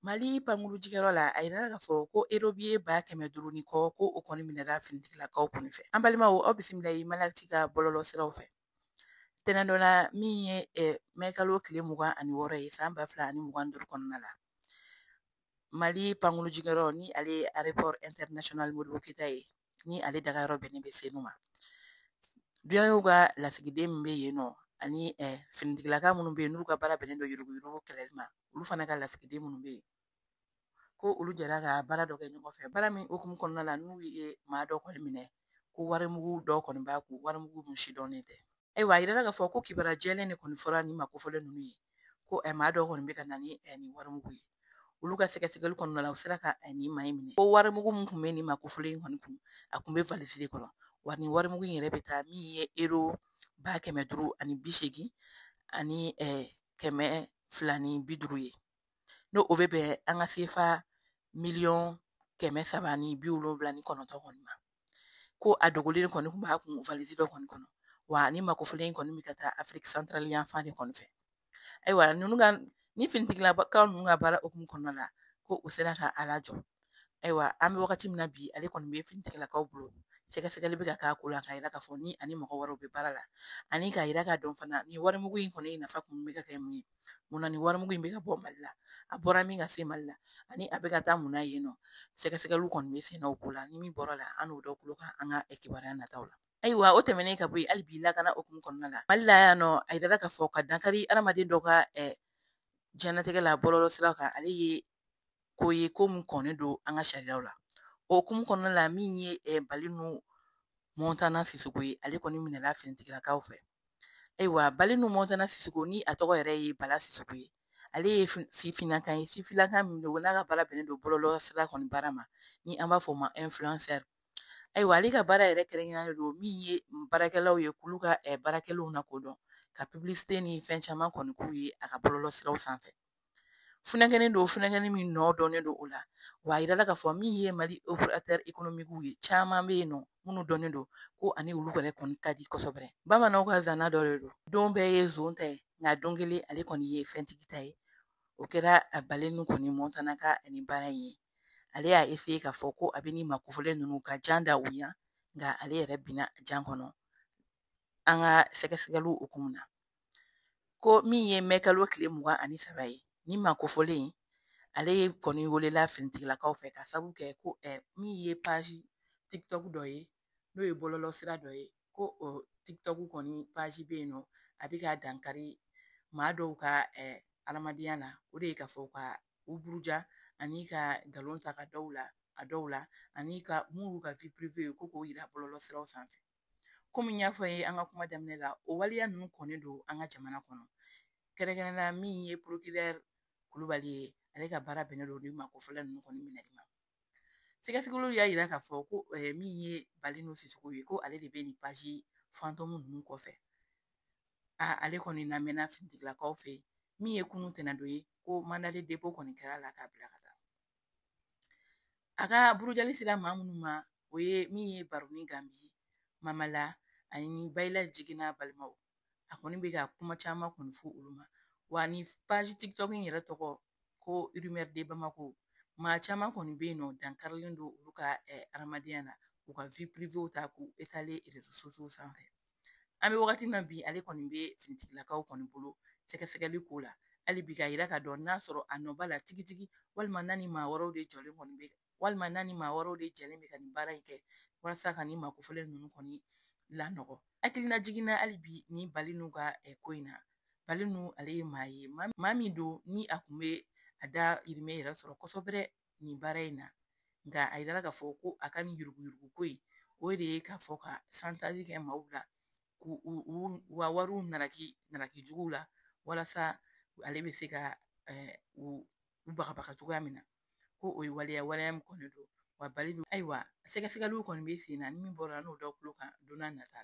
Mali pankuru jigiyɔrɔ la, a yirala k'a fɔ ko erobiye 500 ni kɔ, ko o kɔni minɛla finitigilakaw kɔni fɛ. An balimaw, aw bisimila i Malati ka bɔlɔlɔ siraw fɛ. Tɛnɛn dɔ la min ye mɛkalo tile 26 ye san 2025 kɔnɔna la, Mali pankuru jigiyɔrɔ ni ale ye aéroport international Modibo Keyita ye, ni ale dagayɔrɔ bɛnnen bɛ Senu ma. Duyanw ka lasigiden min bɛ yen nɔ, ani finitigilaka minnu bɛ yen n'u ka baara bɛnnen don yuruguyurugu kɛlɛli ma, olu fana ka lasigiden minnu bɛ yen, ko olu jɛra ka baara dɔ kɛ ɲɔgɔn fɛ. Baara min hukumu kɔnɔna la, n'u ye maa dɔ kɔni minɛ ko warimugu dɔ kɔni b'a kun, warimugu min sidɔnnen tɛ. Ayiwa, a yirala k'a fɔ ko kibaruya jɛlen de kɔni fɔra nin ma kofɔlen ninnu ye, ko maa dɔ kɔni bɛ ka na ni nin warimugu ye. Olu ka sɛgɛsɛgɛli kɔnɔna la, u sera ka nin maa in minɛ. Ko warimugu min tun bɛ nin ma kofɔlen in kɔni kun, a tun bɛ valise de kɔnɔ. Wa nin warimugu in yɛrɛ bɛ taa min ye ero 580 ani 250 ye, n'o o bɛ bɛn an ka sefa 379 miliyɔn kɔni ma. Ko a dogolen kɔni tun b'a kun valise dɔ kɔni kɔnɔ. Wa ni makofɔlen in kɔni bɛ ka taa Afrique centrale yan fan de kɔni fɛ. Ayiwa, ninnu ka ni finitigilakaw ninnu ka baara hukumu kɔnɔna la, ko u sera ka a lajɔ. Ayiwa, an bɛ wagati min na bi, ale kɔni bɛ finitigilakaw bolo. Sɛgɛsɛgɛli bɛ ka k'a ko la, k'a yira k'a fɔ ni ani mɔgɔ wɛrɛw bɛ baara la, ani k'a yira k'a dɔn fana nin warimugu in kɔni nafa kun bɛ ka kɛ mun ye, munna nin warimugu in bɛ ka bɔ Mali la, a bɔra min ka se Mali la, ani a bɛ ka taa mun na yen nɔ. Sɛgɛsɛgɛliw kɔni bɛ sen na o ko la. Ni min bɔra la, an n'o dɔ tulo kan an ka kibaruya nataw la. Ayiwa, o tɛmɛnen ka bɔ yen, hali bi lakana hukumu kɔnɔna la Mali la yan nɔ, a yirala k'a fɔ ka dankari adamaden dɔ ka diɲɛlatigɛ la bɔlɔlɔ sira kan, ale ye ko ye ko mun kɔnnen don an ka sariyaw la. O hukumu kɔnɔna la, min ye Balinu Montana Sisoko ye, ale kɔni minɛla finitigilakaw fɛ. Ayiwa, Balinu Montana Sisoko, ni a tɔgɔ yɛrɛ ye Bala Sisoko ye, ale ye sifinnakan ye, sifinlakan min don n'a ka baara bɛnnen don bɔlɔlɔ sira kɔni baara ma, ni an b'a fɔ o ma influenceur. Ayiwa, ale ka baara yɛrɛ kɛrɛnkɛrɛnnen don min ye baarakɛlaw ye k'olu ka baarakɛlaw lakodɔn, ka publicité ni fɛn caman kɔni k'u ye a ka bɔlɔlɔ siraw sanfɛ. Funɛkɛni don, funɛkɛni min nɔ dɔnnen don o la. Wa a yirala k'a fɔ min ye Mali opérateur économique ye, caman bɛ yen nɔ minnu dɔnnen don, ko ani olu yɛrɛ kɔni ka di kosɛbɛ. Bamananw ka zana dɔ de don, don bɛɛ ye zon ta ye, nka don kelen ale kɔni ye fɛntigi ta ye. O kɛra a Balinu kɔni Montana ka nin baara in ye. Ale y'a essayé k'a fɔ ko a bɛ nin makofɔlen ninnu ka jan da u ɲɛ, nka ale yɛrɛ binna jan kɔnɔ. An ka sɛgɛsɛgɛliw hukumu na, ko min ye mɛkalo tile 23 ye, ni makofɔlen ale kɔni welela finitigilakaw fɛ ka sababu kɛ ko min ye page TikTok dɔ ye, n'o ye bɔlɔlɔ sira dɔ ye, ko o TikTok kɔni page bɛ yen nɔ, a bɛ ka dankari maa dɔw ka adamadenya na. O de ye k'a fɔ ka u buruja ani ka nkalon ta ka dɔw la a dɔw la, ani ka mun y'u ka vie privée ye, ko k'o yira bɔlɔlɔ siraw sanfɛ. Komi n y'a fɔ ye an ka kuma daminɛ la, o waleya ninnu kɔnnen don an ka jamana kɔnɔ, kɛrɛnkɛrɛnnenya min ye procureur Kulubali ye, ale ka baara bɛnnen don ni makofɔla ninnu kɔni minɛli ma. Sɛgɛsɛgɛliw y'a yira k'a fɔ ko min ye Balinu Sisoko ye, ko ale de bɛ nin page fantôme ninnu kɔfɛ. Ale kɔni lamɛnna finitigilakaw fɛ yen. Min ye kunun tɛnɛndon ye, ko mandat de dépôt kɔni kɛra la k'a bila ka taa. A ka burujali sera maa minnu ma, o ye min ye Baroni Ganbi, Mamala ani Bayila Jiginna balimaw. A kɔni bɛ ka kuma caman kɔni fɔ olu ma. Wa ni page TikTok in yɛrɛ tɔgɔ ko Rumeur de Bamako, maa caman kɔni bɛ yen nɔ dankarilen don olu ka adamadenya na, u ka vie privée ta k'u étaler réseaux sociaux sanfɛ. An bɛ wagati min na bi, ale kɔni bɛ finitigilakaw kɔni bolo sɛgɛsɛgɛli ko la hali bi, k'a yira k'a dɔn n'a sɔrɔ a nɔ b'a la tigitigi, walima n'a ni maa wɛrɛw de jɔlen kɔni bɛ, walima n'a ni maa wɛrɛw de jɛlen bɛ ka nin baara in kɛ walasa ka nin makofɔlen ninnu kɔni lanɔgɔ. Hakilina jiginna hali bi ni Balinu ka ko in na. Balinu ale ye maa ye, maa min don ni a kun bɛ a da yirimɛ yɛrɛ sɔrɔ kosɛbɛ nin baara in na, nka a yirala k'a fɔ ko a ka nin yuruguyurugu ko in, o de ye k'a fɔ ka chantage kɛ maaw la, k'u u ka wariw naraki naraki juguw la, walasa ale bɛ se ka u bagabaga cogoya min na, ko o ye waleya waleya min kɔni don. Wa Balinu, ayiwa, sɛgɛsɛgɛliw kɔni bɛ sen na, ni min bɔra n'o dɔ tulo kan don n'a nata la.